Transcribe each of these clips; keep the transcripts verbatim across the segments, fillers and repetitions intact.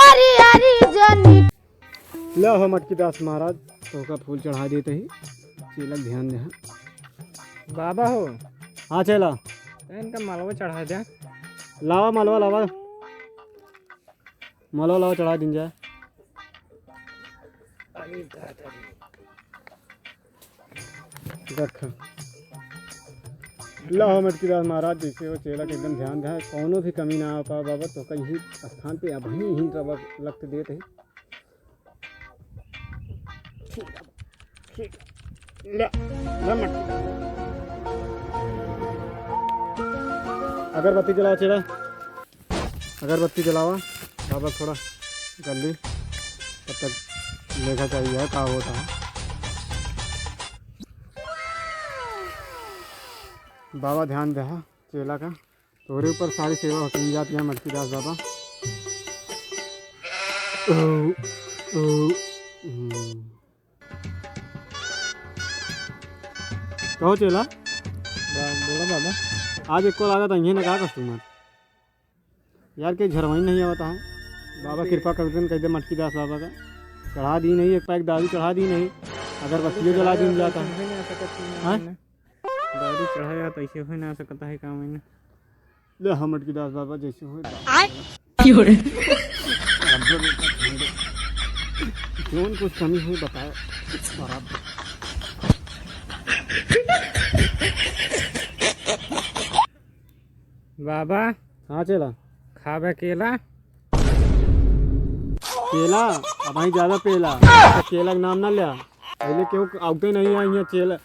अरे, अरे, जनी। ला हो मटकी दास महाराज, तोहका फूल चढ़ा देत ही, चेला ध्यान दे। बाबा हो। हाँ चेला। इनका मलवा चढ़ा दे। लावा मलवा लावा। मलवा लावा चढ़ा दीन जाए। अरे दादा रे। रख। ला हो मटकी दास महाराज, जैसे हो चेला के एकदम ध्यान दे, कौनो भी कमी ना आ पावे बाबा, तोहका यही स्थान पे अबही यहीं रवा लक्त देत ही। ठीक है, ठीक है। ले, ले मटकी। अगरबत्ती जलावा चेला। अगरबत्ती जलावा, बाबा थोड़ा जल्दी, तब तक देखा चाहिए का होता है। बाबा ध्यान दे चेला का, तोरे ऊपर सारी सेवा होती जाती है मटकी दास बाबा। ओ, ओ, हम्म। कहो चेला। बा-, बोला बाबा। आज एको लागत अइहे ना का customer? यार, के झरवाई नहीं आवता है। बाबा कृपा कर देन, कह दे मटकी दास बाबा का। चढ़ा दी नहीं, एक पैक दारू चढ़ा दी नहीं, अगरबत्तियों जला दी जाता है। दारू चढ़ाया तो ऐसे हो ना सकता है काम में। ले हम मटकी दास बाबा जैसे हो। आय। क्यों रे? जोन कुछ कमी हुई बताए। बराबर। बाबा। हाँ चेला। खाबे केला। केला? अबहीं ज्यादा पेला। तो केला के नाम ना लिया। पहले केहू आउते नहीं है यहाँ चेला।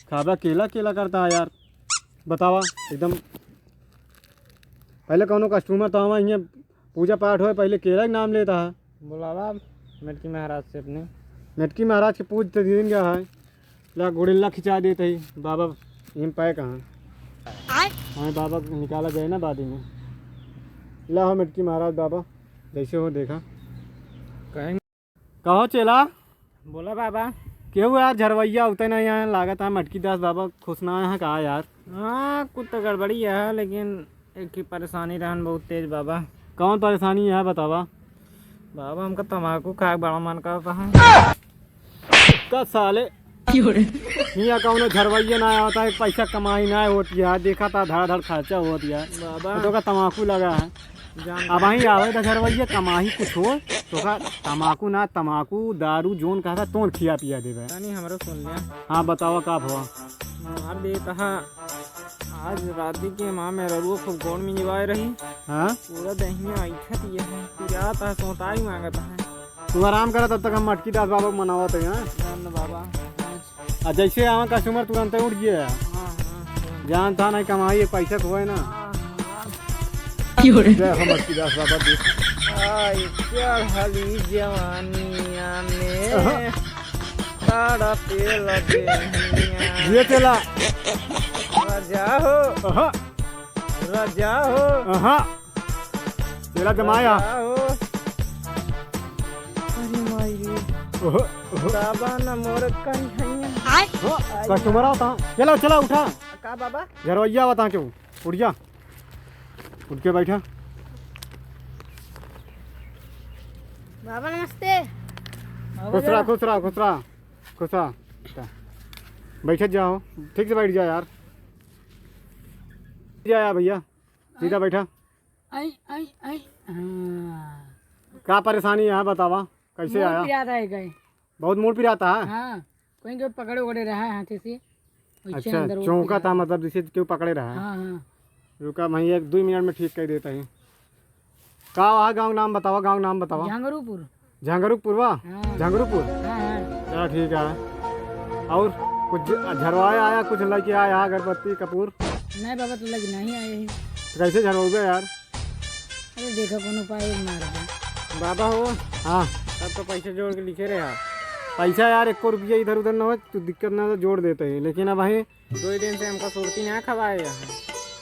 खाबे केला, केला करता है यार। बतावा एकदम। पहले कौनो customer तो आवा यहाँ पूजा पाठ होए, पहले केला के नाम लेता है। बुलावा मेटकी महाराज से अपने। मेटकी महाराज के पूज तो दिन गया है। ला गुड़िल्ला खिंचा देत ही बाबा, इम पाए कहाँ? आय। हमें बाबा निकाला गए ना बादी में। ला हो मटकी महाराज बाबा, जैसे हो देखा। कहें। कहो चेला। बोला बाबा। केहू यार झरवैया उते नहीं आए, लागत है मटकी दास बाबा खुश ना है का यार? हाँ, कुछ तो गड़बड़ी है, लेकिन एक ही परेशानी रहन बहुत तेज बाबा। कौन परेशानी है बतावा? बाबा, हमका तम्बाकू खाए के बड़ा मन करता है। का साले? क्यों रे? हियाँ कौनो झरवैया ना आवता है, पैसा कमाई ना होती है, देखा था धड़ाधड़ खर्चा होती है। बाबा। तो का तम्बाकू लगा है। जान अब वहीं आवे तो झरवैया कमाई कुछ हो, तो का तम्बाकू ना, तम्बाकू, दारू, जोन कहता, तोन खिया पिया देवे। तनी हमरो सुन ले। हाँ, बतावा का भवा? मार दे कहा। आज राती के माँ मेहररुआ खूब गोड़ मिंजवाए रही। हाँ? पूरा दहिया ऐठत ये है, पिरात है, सोताई मांगत है। तू आराम करा, तब तक हम मटकी दास बाबा को मनावत है, हाँ? धन्य बाबा। आ जैसे आवा customer तुरंत उठ गया। हाँ, हाँ, हाँ। जान था नहीं कमाई, पैसा खोए ना। हाँ, हाँ। क्यों रे? जय हो मटकी दास बाबा जी। आई चढ़ली जवानिया में अहा। तड़पे लगे हिया। ये चला। राजा हो। अहा। राजा हो। अहा। चेला जमाया। राजा हो। अरे माई रे। ओहो, ओहो। बाबा न मोर कन्हैया। आय। हो, customer आवता। चला, चला, उठा। का बाबा? झरवैया आवता क्यों? उठ जा। उठ के बैठा। बाबा नमस्ते। खुश रहा, खुश रहा, खुश रहा, खुश रहा। बैठ जाओ, ठीक से बैठ जा यार। जा यार भैया, सीधा बैठा। आई, आई, आई, हाँ। का परेशानी है बतावा, कैसे मूड़ आया? पिरात है गए। बहुत मूड़ पिराता है? हाँ, कोई के पकड़े उकड़े रहा है हाथे से, वैसे अच्छा, अंदर वो चौंका पिरात था, है। मतलब जैसे क्यों पकड़े रहा है? हाँ, हाँ। रुका, मैं एक दो मिनट में ठीक कर देता हूँ। का वहाँ गाँव नाम बतावा, गाँव नाम बतावा। झंगरूपुर। झंगरूपुर वा? हाँ। झंगरूपुर? हाँ, हाँ। चला ठीक है। और कुछ झ-, झरवाए आया, कुछ लेके आया अगरबत्ती, कपूर? नहीं बाबा, तो लेके नहीं आए हैं। तो कैसे झरवाओगे यार? अरे देखा, कोनो उपाय मार दे। बाबा हो। हाँ। अब तो पैसा जोड़ के लिखे रहे आप। पैसा यार, एको रुपया इधर उधर ना हो, तू दिक्कत ना हो, जोड़ देते हैं, लेकिन अब वहीं दो ही दिन से हमका सुरती ना खवाए यहाँ।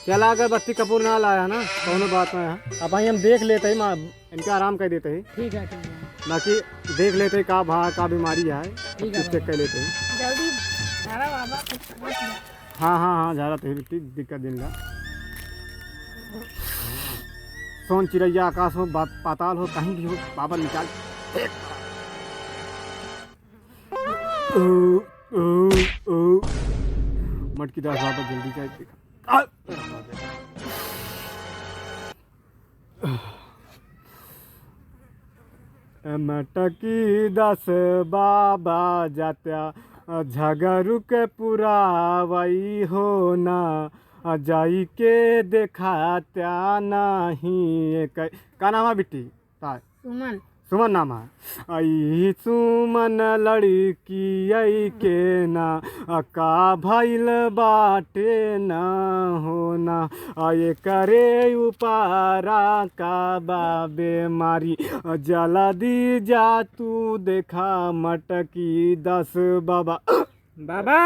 चला, अगरबत्ती कपूर ना लाया ना, कौनो बात ना है। अब भाई हम देख लेते हैं, मा-, इनका आराम कर देते हैं। ठीक है, ठीक है। बाकी देख लेते हैं का भा, का बीमारी है, ठीक है, चेक कर लेते हैं। जल्दी झाड़ा बाबा, कुछ, कुछ। हाँ, हाँ, हाँ, झाड़ा तो ही दिक्कत दिन का। कौन चिरैया, आकाश हो, बा-, पाताल हो, कहीं भी हो, बाबा निकाल। ओ, ओ, ओ। मटकी दास बाबा जल्दी जाए। आ! मटकी दास बाबा जात्या झगरू के पुरावई हो ना, जाई के देखात्या नहीं एक। का नाम है बिट्टी? का? सुमन। सुमन नाम है। आई सुमन लड़की आई के ना, आ का भइल बाटे ना हो ना, आ एकरे उपारा का बा बेमारी, आ जल्दी जा तू देखा मटकी दास बाबा। बाबा।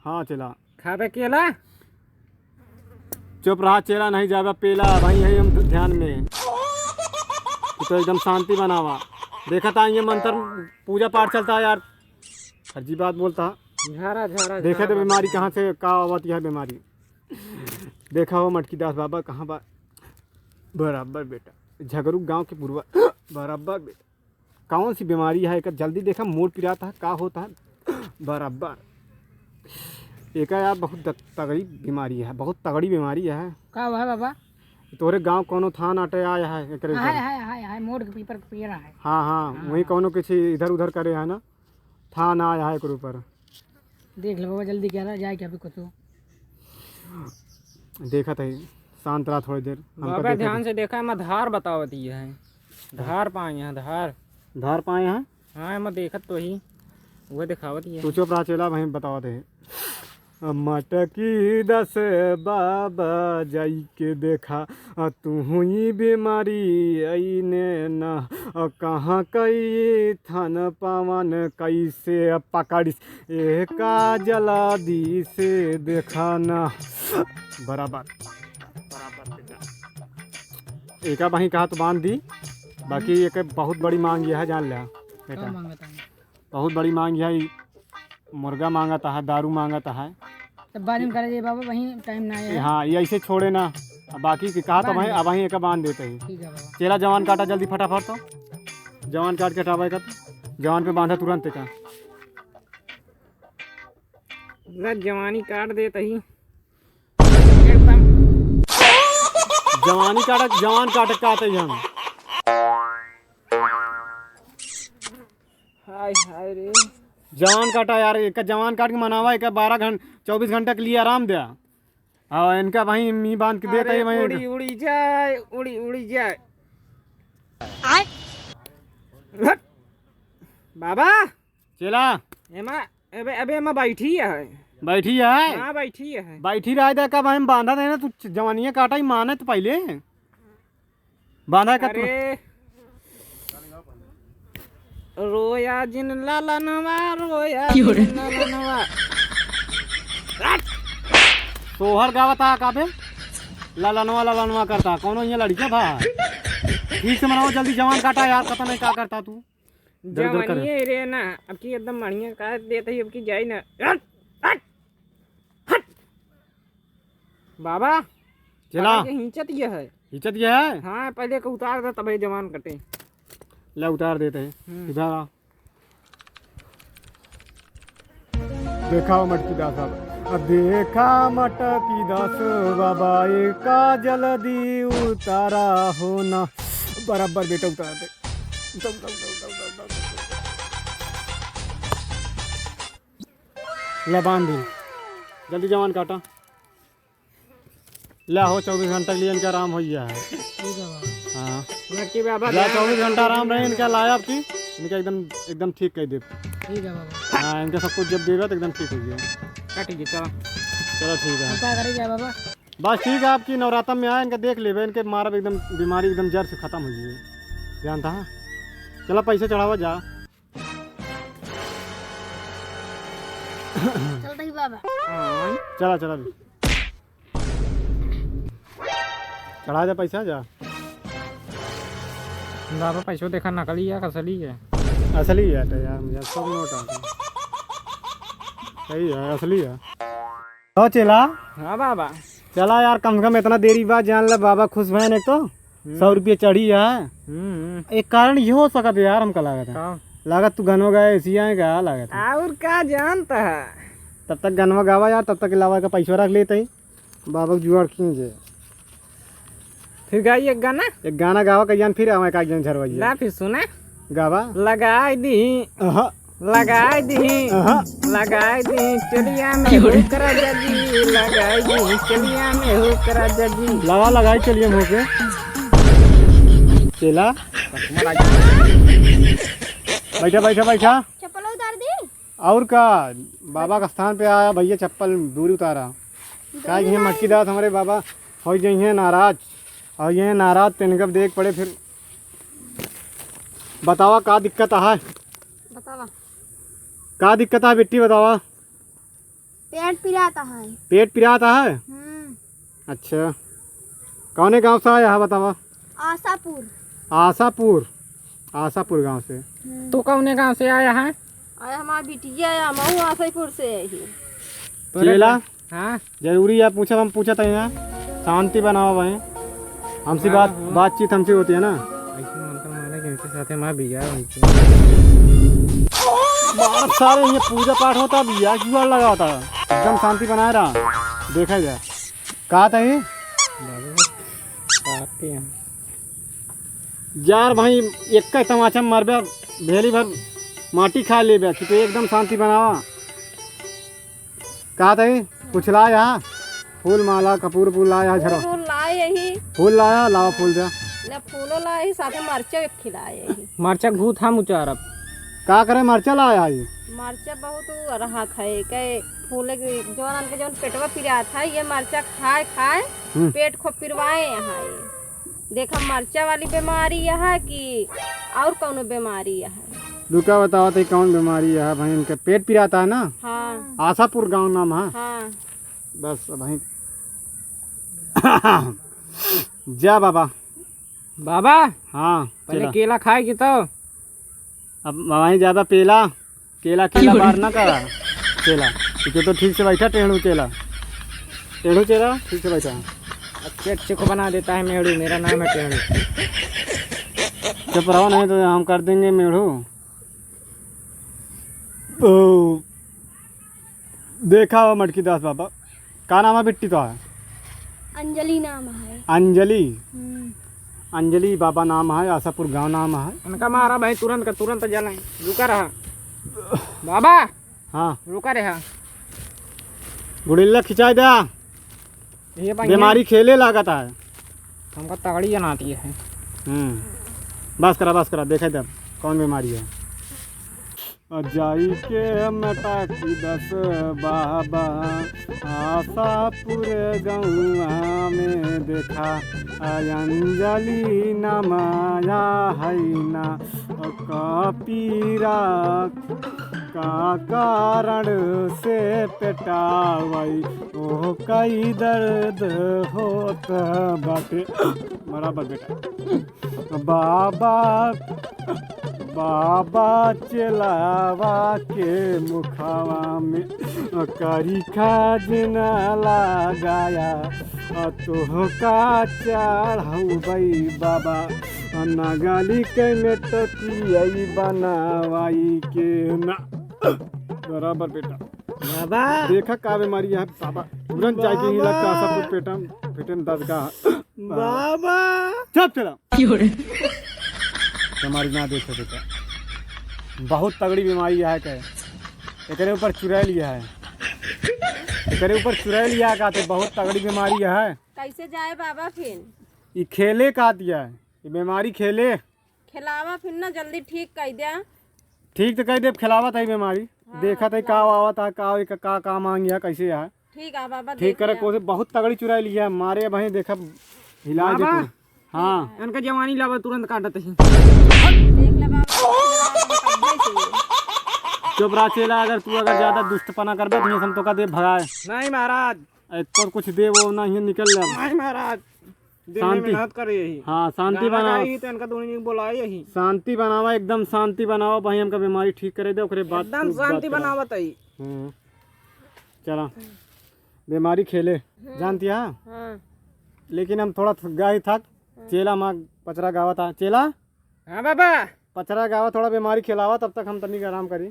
हाँ चेला। खाबे केला? चुप रहा चेला, नहीं जाबा पेला, भाई है हम ध्यान में। तू तो एकदम शांति बनावा। देखा था ये मंत्र पूजा पाठ चलता है यार, फर्जी बात बोलता है। झारा, झारा, देखा झारा तो बीमारी बाबा। कहाँ से का आवत है बीमारी। देखा हो मटकी दास बाबा कहाँ बा? बराबर बेटा, झगरू गांव के पुरवा। बराबर बेटा, कौन सी बीमारी है एकर? जल्दी देखा, मूड़ पिरात है, का होत है? बराबर। एका यार बहुत द-, तगड़ी बीमारी है, बहुत तगड़ी बीमारी है। का हुआ है बाबा? तोहरे गांव कौनो थान आटे आया है एकरे हाय, ऊपर? हाय, हाय, हाय, मोड़ के पीपर के पेड़ है। हाँ, हाँ, हाँ। वहीं कौनो किसी इधर उधर करे है ना, थान आया है एकरे ऊपर। देख लो बाबा, जल्दी क्या रहा, जाए क्या भी कुछ हो। देखत है, शांत रहा थोड़ी देर। हमका बाबा देखत ध्यान है। से देखा, एमा धार बतावत ही है। धार पाए हैं, धार। धार पाए हैं? हाँ, एमा देखत तो ही, वह दिखावत ही है। तू चुप रहा चेला, वहीं बतावत है। मटकी दास बाबा जाई के देखा, आ तू हुई बीमारी अइने ना, आ कहाँ कई थान पावन कैसे पकड़िस एका जल्दी से देखा ना। बराबर, बराबर बेटा। एका बही कहा तो बांध दी, बाकी एक बहुत बड़ी मांग यह है, जान ले बेटा। का मांगत है? बहुत बड़ी मांग यह है, मुर्गा मांगत है, दारू मांगत है। तब बाद में करे जाए बाबा, वहीं टाइम ना आया है। हाँ, ये ऐसे छोड़े ना। अब बाकी के कहा तो बांध वहीं, दे। अब वहीं एका बांध देते ही। ठीक है बाबा। चेला जवान काटा जल्दी फटाफट तो। जवान काट के हटावे का। जवान पे बांधा तुरंत का। पूरा जवानी काट देत ही। एकदम। जवानी काटक, जवान काटक काटे ही हम। हाय, हाय रे। जवान काटा यार, एक जवान काट के मनावा, एक बारह घंट-, चौबीस घंटा के लिए आराम द्या। हाँ, इनका वहीं मी बांध के देता अरे, ही वहीं। उड़ी, उड़ी जाए, उड़ी, उड़ी जाए। आय। हट। बाबा। चेला। एमा, अबे, अबे, एमा बैठी है। बैठी है? हाँ, बैठी है। बैठी रहे दे, कब हम बांधा देना, तू जवानिया काटा ही माने तो पहले। बांधा का तू? अरे, रोया जिन लालनवा, रोया क्यों रे? जिन लालनवा। सोहर गावत आ का बे? लालनवा, लालनवा करता। कौनो ये लड़किया था? ठीक से मनाओ, जल्दी जवान काटा यार, पता नहीं का करता तू। इधर, इधर करे। जवानिये रे ना, अब की एकदम बढ़िया काट देत ही, अब की जाई ना। हट, हट, हट। बाबा, चला। पकड़ के खींचत ये है। खींचत ये है? हाँ, पहले के उतार दे, तबे जवान कटे। ले, उतार देते हैं। हम्म। इधर आ। देखा मटकी दास बाबा, अब देखा मटकी दास बाबा, एका जल्दी उतारा हो ना। बराबर बेटा उतार दे। उतार, उतार, उतार। ले बांध दी, जल्दी जवान काटा। ले हो, चौबीस घंटा के लिए इनका आराम हो गया है। ठीक है बाबा। हाँ। मटकी बाबा ले, ध्यान चौबीस रखिए, घंटा आराम रहे इनका, लाया आपकी, इनका एकदम, एकदम ठीक कर दे। ठीक है बाबा। हाँ, इनका सब कुछ जब देगा तो एकदम ठीक हो गया। का ठीक है, चलो। चलो ठीक है। अब का करेंगे बाबा? बस ठीक है, आपकी नवरातम में आए, इनका देख लेबे, इनके मारब एकदम, बीमारी एकदम जड़ से खत्म हो जाए। जानता है? चला पैसे चढ़ावा जा। चलता ही बाबा। चला, चला भी। चढ़ा दे पैसा जा। बाबा पैसो देखा नकली है, असली है? असली है तो यार, मुझे सब नोट आता है। सही है, असली है। तो चेला। हाँ बाबा। चला यार, कम से कम इतना देरी बाद जान ले बाबा खुश भयन एक तो। हम्म। सौ रुपया चढ़ी है। हम्म, हम्म। एक कारण ये हो सकत है यार, हमका लागत है। का? लागत तू गनवा गाए, ऐसी आए का लागत है। और का जानता है? तब तक गनवा गावा यार, तब तक लावा का पैसा रख लेते ही। बाबा के जुगाड़ कीजिए। फिर गाई एक गाना। एक गाना गावा, कहियान फिर आवे का जन झरवैया। ला फिर सुना। गावा। लगाई दी। अहा। लगाई दी। अहा। लगाई दी चलिया में हुक राजा जी, लगाई दी चलिया में हुक राजा जी। लगा, लगाई चलिया में हुक। चेला। बैठा, बैठा, बैठा। चप्पल उतार दी। और का, बाबा का स्थान पे आया भैया, चप्पल दूरी उतारा। काहे कि ये मटकी दास हमरे बाबा होइ जइहें नाराज, और ये नाराज तेनका देख पड़े फिर। बतावा का दिक्कत है? बतावा। का दिक्कत है बिट्टी, बतावा। पेट पिरात है। पेट पिरात है? हम्म। अच्छा, कौने गांव से आया है बतावा? आशापुर। आशापुर, आशापुर गांव से। हम्म। तू कौने गांव से आया है? अरे हमार बिटिया है, हमहू आशापुर से आई ही। चेला? हाँ? जरूरी है पूछब, हम पूछत है ना। शांति बनावा भाई, हमसे बात, बातचीत हमसे होती है ना। ऐसे मन कर माने कि इनके साथे मार बिया होई थी। बात सारे ये पूजा पाठ होता, बिया जुगाड़ लगा होता। एकदम शांति बनाए रहा, देखा जाए। का तही? बाबू, आपके यहाँ। यार भाई, एक का तमाचा मरबे, भेली भर माटी खा लेबे, कि तो एकदम शांति बनावा। का तही? कुछ लाया? फूल माला, कपूर फूल लाया, झरो। फूल लाए यही। फूल लाया, लावा फूल दे। ले फूलो लाए ही, साथे मरचा एक खिलाए यही। मरचा घूत हम उचारब। का करे मरचा लाया है ये? मरचा बहुत उ रहत है, के फूले के जौन के जौन पेटवा पिरात है, ये मरचा खाए खाए हम्म। पेट खूब पिरवाए यहाँ ये। देखा मरचा वाली बीमारी यह है कि और कौनो बीमारी यह है? रुका बतावा तो कौन बीमारी यह है भाई, इनके पेट पिराता है ना? हाँ। आशापुर गांव नाम है। हाँ। बस भाई। जा बाबा। बाबा। हाँ, पहले चला। केला खाए की तो। अब वहीं ज्यादा पेला, केला, केला बार ना करा। चेला, तू तो ठीक से बैठा, टेढ़ू चेला। टेढ़ू चेला, ठीक से बैठा। अच्छे अच्छे को बना देता है मेड़ू, मेरा नाम है टेढ़ू। चुप रहो, नहीं तो हम कर देंगे मेढ़ू। ओ, देखा हो मटकी दास बाबा, का नाम है बिट्टी तो है? अंजलि नाम है। अंजलि? हम्म। अंजलि बाबा नाम है, आशापुर गांव नाम है। उनका मारा भाई, तुरंत का तुरंत जलाएं। रुका रहा। बाबा। हाँ। रुका रहा। गुड़िल्ला खिंचाई द्या। ये बनिया। बीमारी खेले लागत है। हमका तगड़ी अनाती है। हम्म। बस करा, बस करा, देखे तब कौन बीमारी है। आ जाई के मटाकी दस बाबा, आशापुर गौआ में देखा, आ अंजलि नाम आया है ना, आ का पीरा, का कारण से पेटावई, ओ कई दर्द होत बाटे। बराबर बेटा। बाबा, बाबा चेलावा के मुखावा में करी खाजना लगाया, आ तोहका चढ़ौबई बाबा, आ नगली के मेटकियई बनावाई के ना। बराबर बेटा। बाबा। देखा का बीमारी है बाबा, तुरंत जाके ही लगता है सब कुछ पेटम, पेटम दर्द का। बाबा। चुप चला। क्यों रे? बीमारी ना देखो बेटा, बहुत तगड़ी बीमारी है के। एकरे ऊपर चुड़ैल है, एकरे ऊपर चुड़ैल है कहते, बहुत तगड़ी बीमारी है। कैसे जाए बाबा फिर? ई खेले कहती है, ई बीमारी खेले। खेलावा फिर ना, जल्दी ठीक कर द्या। ठीक तो कह दे, खेलावा तई बीमारी। हाँ, देखा तई का खेलावा। आवत है, का, का, का मांगी है, कैसे है। ठीक है बाबा, ठीक देख करे लिया। कोशिश, बहुत तगड़ी चुड़ैल है, मारे भाई देखा, हिला दे बाबा। तू। हाँ। इनका जवानी लावा तुरंत काटत ही। देख ले बाबा, कब्बे से। चुप रहा चेला, अगर तू अगर ज्यादा दुष्टपना करबे तो हम तो का दे भगाए। नहीं महाराज। ए, तो कुछ दे वो ना ही निकल ले। नहीं महाराज। दिन में शांति। मेहनत करे यही। हाँ, शांति गाना बनाओ। गाई तो इनका दोनों ने बोलाए यही। शांति बनावा, एकदम शांति बनावा भाई, हमका बीमारी ठीक करे दे, ओकरे बाद एकदम तू बात शांति करा। बनावत आई। हम्म। चला। बीमारी खेले, हम्म। जानती है? हाँ। लेकिन हम थोड़ा थक गए थक, चेला माँ पचरा गावत आ। चेला, हाँ बाबा। पचरा गावा, थोड़ा बीमारी खिलावा, तब तक हम तनिक आराम करी।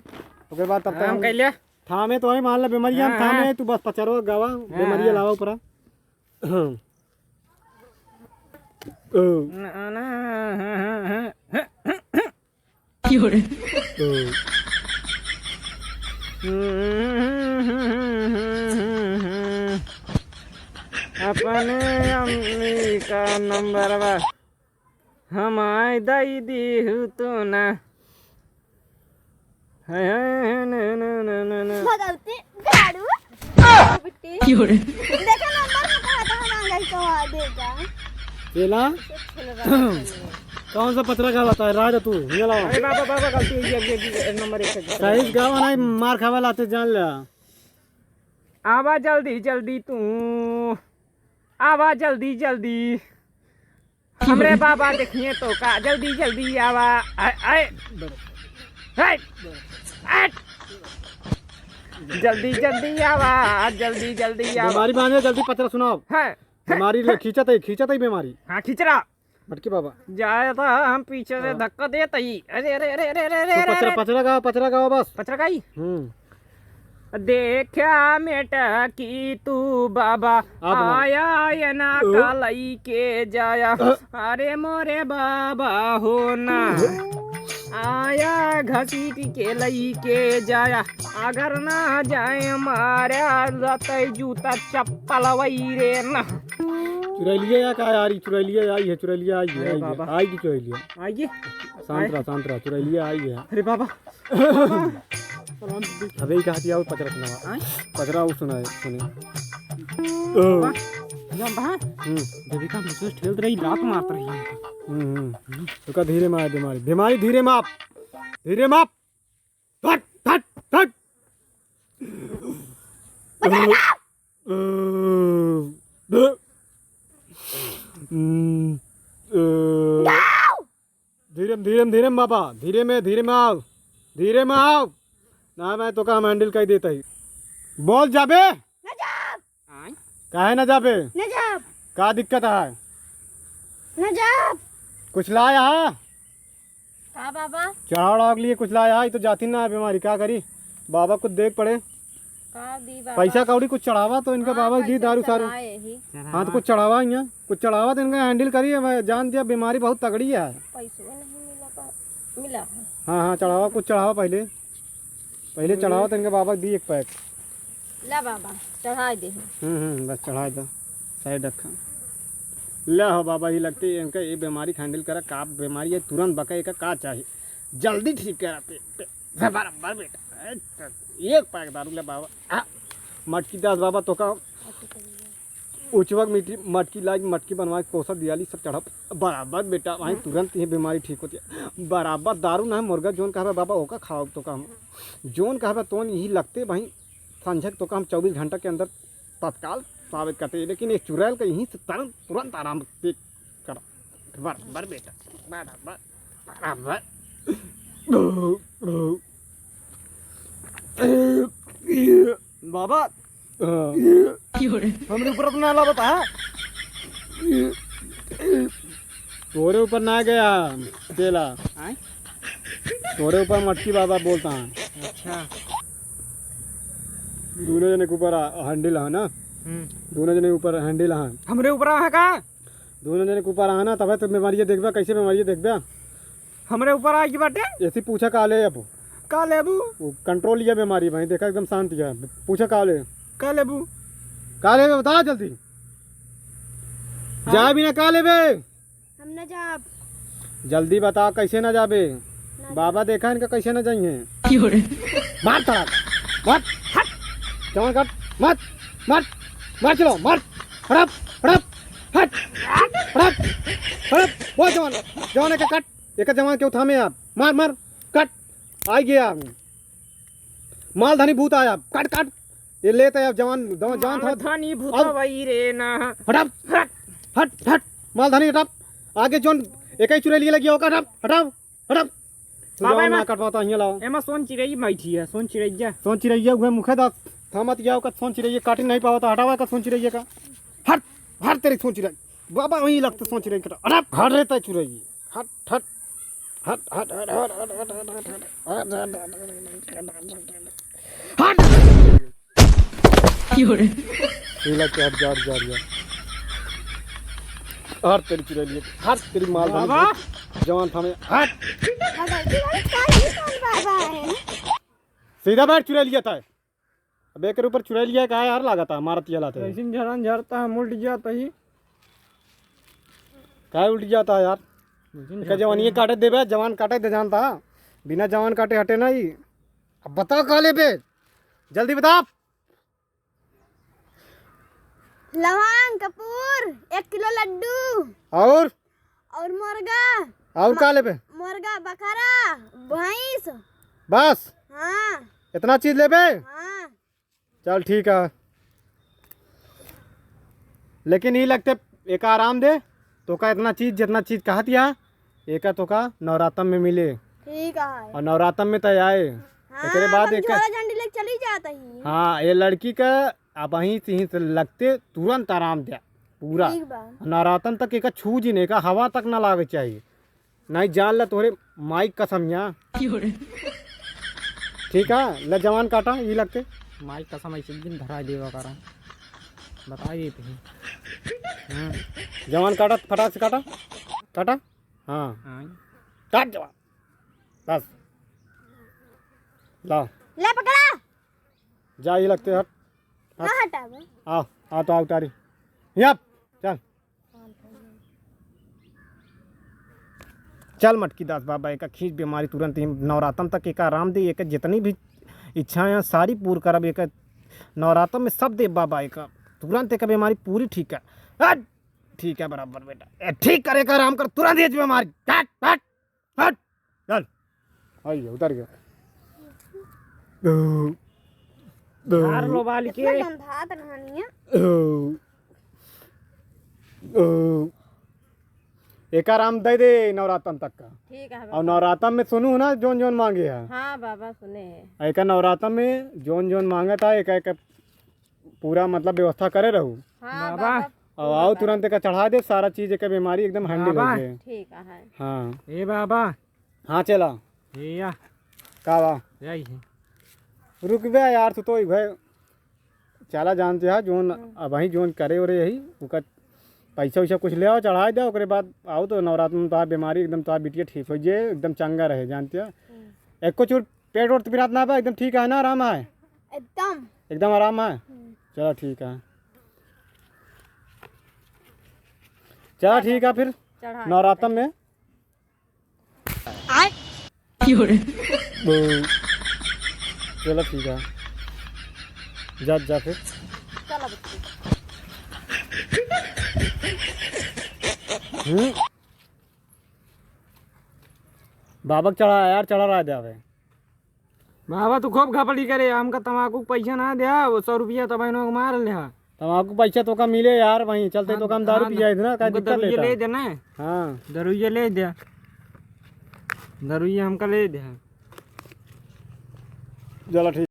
ओकर बाद तब तक आराम हम कर लिया। थामे तो है, मान ले बीमारी हम हाँ, थामे, हाँ। तू बस पचरवा गावा, हाँ, बीमारी हाँ। लावा ऊपरा। हाँ। ओ। ना, ना, हाँ, हाँ, हाँ, हाँ। ओ। अपने अम्मी का नंबरवा हमाय दई दीहू तू ना। हाय, हाय, हाय, ना, ना, ना, ना, ना। भगवती, झाड़ू। बिट्टी। क्यों रे? देखा नंबर में कहा था, हम आ गए तो आ देगा। चेला? कौन सा पचरा गावत है? राजा तू, ये लाओ। अरे बाबा, बाबा, गलती हुई, ये, ये, ये नंबर एक है। सही गावा नहीं, मार खावे लाते जान ला। आवा जल्दी, जल्दी तू। आवा जल्दी, जल्दी। हमरे बाबा देखिए तो का, जल्दी जल्दी आवा। आए, आए। आए, आए। जल्दी जल्दी आवा, जल्दी जल्दी आवा। बीमारी बांधे, जल्दी पचरा सुनाओ। हाँ। बीमारी ले, खींचत है, खींचत है बीमारी। हाँ, खींच रहा। मटकी बाबा। जाए था, हम पीछे से हाँ। धक्का देत ही। अरे, अरे, अरे, अरे, अरे, अरे, तो अरे, पचरा, अरे। पचरा गावा, पचरा गावा बस। पचरा गाई? हम्म। देखा मेटा की तू बाबा आप हमारे आया ये ना ओ। का लई के जाया। अ। अरे मोरे बाबा हो ना। आया घसीट के लई के जाया। अगर ना जाए मारा लतई जूता चप्पल वही रे ना। चुरैलिया या का यार, ई चुरैलिया आई है, चुरैलिया आई है, अरे आई है, बाबा। आई की चुरैलिया। आइए। शांत रहा, शांत रहा, चुरैलिया आई है। अरे बाबा। अबे ई कहा दिया वो पचरा सुनावा। आय? पचरा वो सुनाए, सुने। बाबा, ओ। या बा? हम्म। देवी का मुझे ठेल रही, लात मारत रही है। हम्म, हम्म। तो का धीरे मार बीमारी, बीमारी धीरे माप, धीरे माप। फट, फट, फट। हम्म, अ, धीरे में, धीरे में, धीरे में बाबा, धीरे में, धीरे में आओ, धीरे में आओ। ना मैं तो काम handle कर देता ही। बोल जाबे। ना जाब। आय? काहे ना जाबे? ना जाब। का दिक्कत है? ना जाब। कुछ लाया है? का बाबा? चढ़ावा के लिए कुछ लाया है, तो जाती ना है बीमारी, का करी? बाबा कुछ देख पड़े। का दी बाबा? पैसा कौड़ी कुछ चढ़ावा तो इनका हाँ, बाबा दी पैसा दारू सारू। चढ़ाए ही। हाँ, तो कुछ चढ़ावा यहाँ, कुछ चढ़ावा तो इनका handle करिए। मैं जान दिया बीमारी बहुत तगड़ी है। पैसो नहीं मिला बा-, मिला है। हाँ, हाँ, चढ़ावा, कुछ चढ़ावा पहले, पहले हम्म। चढ़ावा तो इनका बाबा दी एक pack। ला बाबा, चढ़ाए दे। हम्म, हम्म, बस चढ़ाए दो, side रखा। ले हो बाबा, ये लगते इनका ये बीमारी handle करा, का बीमारी है, तुरंत बका, एका का चाही, जल्दी ठीक करा पे, पे। बराबर बेटा, एक पैक दारू ले बाबा। आ, मटकी दास बाबा तो का उचवक मीठी मटकी लाइक मटकी बनवा के कोसा दियाली सब चढ़ब। बराबर बेटा, वहीं तुरंत ही बीमारी ठीक होती है। बराबर दारू ना है मुर्गा जोन कहबे बाबा ओका खाओ तो का हम। जोन कहबे तोन यही लगते वहीं संझक तो का हम चौबीस घंटा के अंदर तत्काल साबित करते हैं। लेकिन ये चुड़ैल का यहीं से तुरंत, तुरंत आराम दे कर। बराबर बेटा, बराबर, बराबर। बाबा। हाँ। हमरे ऊपर अपना आला बता। तोरे ऊपर ना गया, चेला। आय? तोरे ऊपर मटकी बाबा बोलता है। अच्छा। दोनों जने के ऊपर आ-, handle है ना? हम्म। दोनों जने ऊपर handle है। हमरे ऊपर है का? दोनों जने के ऊपर आना, तबे तो बीमारिया देखबा, कैसे बीमारिया देखबा? हमरे ऊपर आइगी बाटे। ऐसी पूछा का ले अब? का लेबू? वो control लिया बीमारी भाई, देखा एकदम शांत है। पूछा का ले? का लेबू? का लेबे बता जल्दी। हाँ। जाए भी ना का लेबे? हम ना जाब। जल्दी बता कैसे ना जाबे? ना बाबा जाब। देखा इनका कैसे ना जाइए। क्यों रे? मार तड़ाक, मार, हट, जवान काट, मार, मार, मार चलो, मार, हड़प, हड़प, हट, हड़प, हड़प, वो जवान, जवान एक काट, एक जवान क्यों थामे आप, मार, मार, काट, आ गया, मालधानी भूत आया, काट, काट, ये लेते अब जवान, जवान, जवान था। मालधानी भूत अब वही रे ना। हट, हट, हट, हट, मालधानी हट। आगे जोन एक ही चुड़ैलिया लगी होगा, हट, हट, हट। तू बाबा, जवान एमा ना कटवाता हियाँ लाओ। एमा सोन चिड़ैया बैठी है, सोन चिड़ैया। सोन चिड़ैया हुए मुखे दा, थामत गया ओकर सोन चिड़ैया काट नहीं पावता, हटावा का सोन चिड़ैया का। हट, हट तेरी सोन चिड़ैया। बाबा वहीं लगते सोच रहे कि अरे हट रे तै चुरैली, हट, हट। हट, हट, हट। हट। ये लग के हट, जा, जा, जा। हट तेरी चुरैली, हट तेरी माल बाबा। जवान था मैं, हट। बाबा, ये वाला का ही कौन बाबा है? सीधा बैठ चुरैलिया तै। अब एकर ऊपर चुरैलिया का यार लागत है, मारत ये लाते। ऐसिन झरन झरता है, उल्ट जाता ही। काहे उल्ट जाता है यार? ऐसिन एका झरता जवान ये है। काटे देबे, जवान काटे दे जानता। बिना जवान काटे हटे नहीं। अब बताओ का लेबे? जल्दी बताओ। लवंग, कपूर, एक किलो लड्डू। और? और मुर्गा। और म-, का लेबे? मुर्गा, बकरा, भैंस। बस? हाँ। इतना चीज लेबे? हाँ। चल ठीक है, लेकिन ई लगते एका आराम दे, तोका इतना चीज, जितना चीज कहत या, एका तोका नवरातम में मिले। ठीक है। और नवरातम में तै आए, हाँ, एकरे बाद अपन एक झोला झंडी लेके चली जात ही। हाँ, ये लड़की का अब वहीं से, ही से लगते तुरंत आराम दे पूरा। ठीक बा। नवरातन तक एका छू जी नहीं, एका हवा तक ना लागे चाहिए। नहीं जान ला तोहरे माई कसम या। ठीक है, ले जवान काटा, ई लगते। माई कसम ऐसे दिन धरा देवा करा। बताइए तो। हाँ। जवान काटा, फटाक से काटा। काटा? हाँ। हाँ। काट जवान। बस। ला। ले पकड़ा। जा, ई लगते हट। ना हटावे। आ, आ तो आ उतारी। यप, चल। चल मटकी दास बाबा, एका खींच बीमारी तुरंत ही नवरातन तक एका आराम दे, एका जितनी भी इच्छाएं हैं सारी पूर करब, एका नवरातन में सब दे बाबा, एका तुरंत एका बीमारी पूरी ठीक है। हट! ठीक है बराबर बेटा, ए, ठीक करे का आराम कर, तुरंत ये बीमारी। हट, हट, हट, चल। आई है, उतर गया। दो, दो, झार लो बाल के। इतना गंधात रहनी है। दो, दो। एका आराम दे दे नवरातन तक का। ठीक है। और नवरातन में सुनू ना, जोन जोन मांगे है। हाँ बाबा, सुने हैं। एका नवरातन में जोन जोन मांगे था, एका, एका पूरा मतलब व्यवस्था करे रहू। हाँ बाबा। बाबा, और पूरा आओ बाबा। तुरंत एका चढ़ा दे, सारा चीज एका बीमारी एकदम हैंडल बाबा। हो जाए। ठीक है। हाँ। ए बाबा। हाँ चला। ए या। का बा? यही है। रुक बे यार, तू तो एक भाई चला जानते हैं, जोन हम्म। अब वहीं जोन करे ओरे यही, ओकर पैसा वैसा कुछ ले आओ, चढ़ाई दे, ओकरे बाद आओ तो नवरात्र में तोहार बीमारी एकदम, तोहार बिटिया ठीक हो जाए, एकदम चंगा रहे, जानते हैं। हम्म। एको चूर पेट वोट पिरात ना बा, एकदम ठीक है ना, आराम है? एकदम। एकदम आराम है? हम्म। चलो ठीक है। चलो ठीक है फिर। चढ़ा नवरात्र में। आय। बो। चलो ठीक है। जा, जा फिर। चलो बच्ची। हम्म। बाबा के चढ़ा यार, चढ़ा रहा जावे। बाबा, तू खूब घपड़ी करे, हमका तमाकू के पैसा ना द्या, वो सौ रुपया तो बहनों को मार ले हा। तमाकू पैसा तोका मिले यार, वहीं चलते हम, तोका हम दारू हम पियाई देना, का हमको दिक्कत दरुइया लेता? ले देना। हाँ। दरुइया ले द्या। दरुइया हमका ले द्या। चलो ठीक।